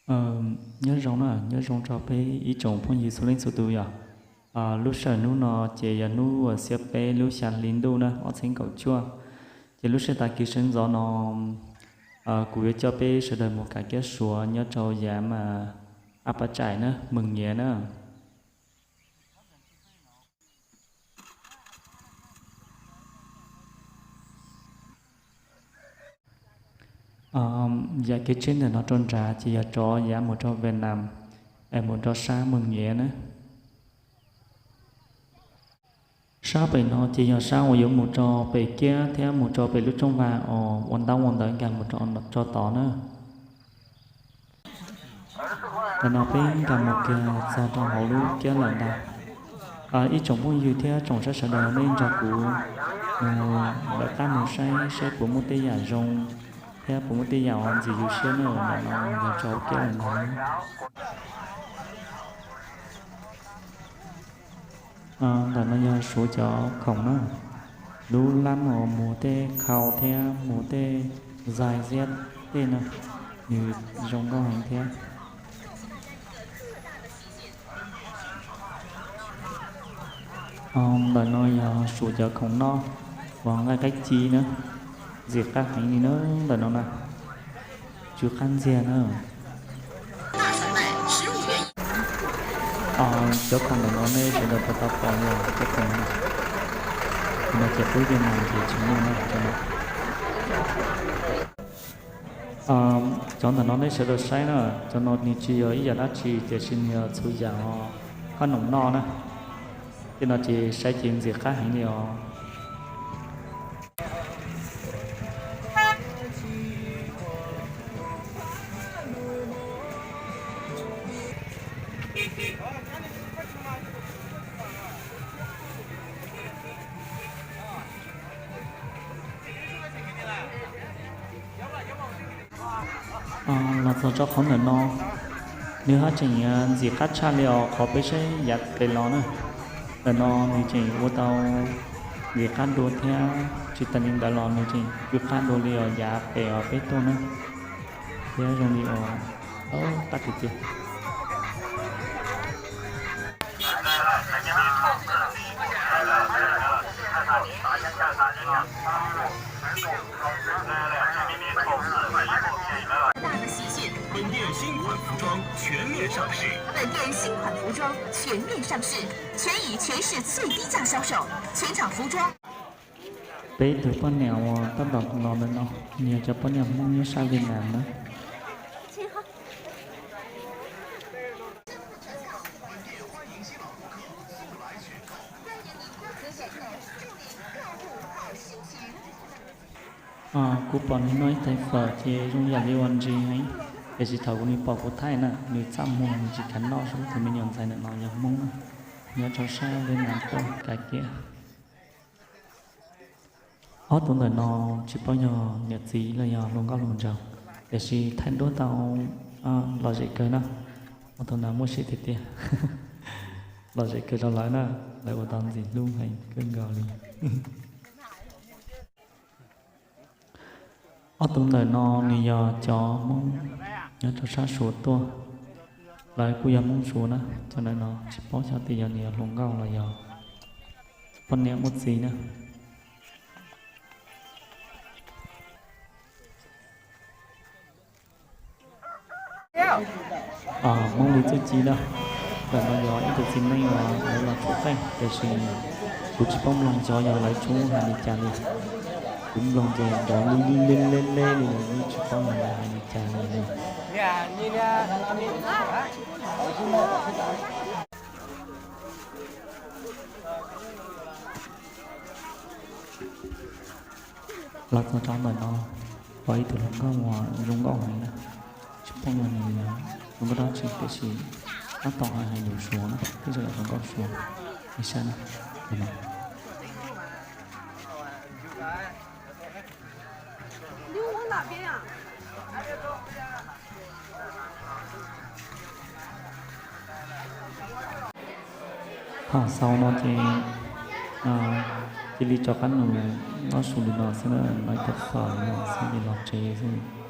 Nyob zoo na, nyob zoo rau peb ib tsoom phooj ywg txhua leej txhua tus yom. Lub sij hawm hnub no ces yog hnub uas xiab peb lub xya hli ntuj na, ob txhiab kaum cuaj. Ces lub sij hawm tag kis sawv ntxov no kuv yuav coj peb sawv daws mus kav kiab Suav nyob rau yav mas Ap Pas Tsaim na, Mees Nyiav na. Yav kev tsheb ntawm no rau nrad ces yog rov yav mus rau Vietnam, es mus rau sab Mees Nyiav na. Sab pem no ces yog sab uas yuav mus rau pem kiab thiab mus rau pem lub rooj vag uas ua ntaub ua ntawv nkag mus rau tod na. Ntawm no peb nkag mus kiag txog rau hauv lub kiab lawm ntag. Ib tsoom phooj ywg thiab tsoom saib sawv daws nej nrog kuv mus lawv qab mus saib saib puas muaj tej yam zoo thiab puas muaj tej yam uas ntxim yus siab na. Ntawm no yog rau hauv kiab lawm ntag. Ntawm no yog Suav cov khoom na, lub lab uas muag tej khau thiab muag tej zais ziab tej na, nws zoo nkauj heev thiab. Ntawm no yog Suav cov khoom noj uas nqaij qaib ci na, ntxim qab heev li na ntawm no na, tsw qab ntxiag na. Cov khoom ntawm no nej sawv daws puas tau pom li os, cov khoom no ces qub Vietnam ces tsis muaj na cov no. Cov ntawm no nej sawv daws saib na, cov no nws tsis yog ib yam dab tsi tiam sis nws yog txhua yam khoom noj na. Tej no ces saib ces ntxim qab heev li os. Los txog rau qhov ntawm no, nws haj tseem ntxim qab tshaj li os qhov peb saib yav pem los na. Ntawm no nws tseem ua tau ntxim qab dua thiab tsis tas li ntawd los nws tseem tsw qab dua li os yav pem os peb tuaj na. Thiab zoo li uas qab tiag tiag. 大的喜讯，本店新款服装全面上市。本店新款服装全面上市，全以全市最低价销售，全场服装。 Peb tus poj niam uas tab tom los ntawm no, nws yog cov poj niam Hmoob nyob sab Vietnam na. Kuv pom nws noj ib tais fawm ces zoo yam li uas ntsis heev, tiam sis thaum kuv nws pom kuv thaij na, nws txaj muag nws tsis kam noj, sub tus me nyuam ntxhais ntawm no yog Hmoob na, nyob rau sab Vietnam tuaj kav kiab. Ob tug ntawm no tsis paub yog niam txiv los yog hluas nkauj hluas nraug, tiam sis thaij duab tau lom zem kawg na. Ob tug ntawd muaj siab tiag tiag, lom zem kawg rau lawv na, lawv ua tau ntxim hlub heev kawg nkaus li. Ob tug ntawm no nws yog cov Hmoob nyob rau sab Suav tuaj, lawv kuj yog Hmoob Suav na. Cov ntawm no tsis paub xyov tias yog nws yog hluas nkauj los yog poj niam muaj txiv na. Hmoob li txuj ci na, ntawm no yog ib tug txiv neej uas lawv los tshuab qeej, tiam sis kuv tsis paub mloog xyov yog lawv tshuab hais li cas li. Kuv mloog ces nrov li li li li li li, kuv tsis paub yog lawv hais li cas li li. Los txog rau ntawm no, pom ib tug hluas nkauj uas zoo nkauj heev na, tsis paub yog nws zoo nkauj dab tsi tiam sis tab tom hais lus Suav na, tej zaum yog hluas nkauj Suav, nej saib na. Thaum xaus no ces cia li rov qab mus noj su li no xwb na, noj ib tug fawm li no xwb ces los tsev xwb.